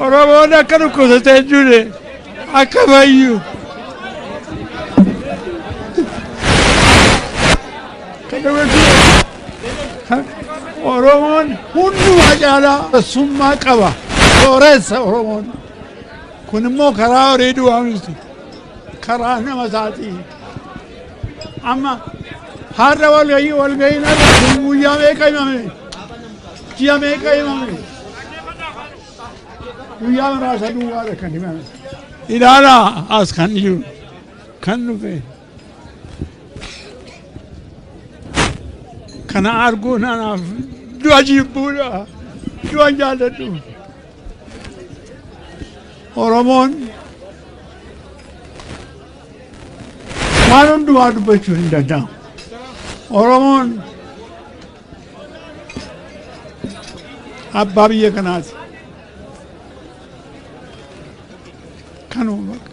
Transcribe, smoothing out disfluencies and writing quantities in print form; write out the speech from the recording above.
Oromoon akka dhukkubsatee hin duune akka fayyu. Kana gochuun Oromoon hundumaa caalaa summaa qaba. Sooressa Oromoon. Kun immoo karaa horii duwwaa miti. Karaa nama isaatii. Amma har'a walgahii walgahiin har'a kun guyyaa meeqa himame? Ji'a meeqa himame? Guyyaa muraasa duwwaadha kan himame. Ilaalaa as kan jiru kan dhufe. Kana arguun anaaf du'a jibbuudha. Du'a hin jaalladhu. Oromoon waan hundumaa dubbachuu hin danda'amu. Oromoon abbaa biyya kanaati. Kanuma bakka.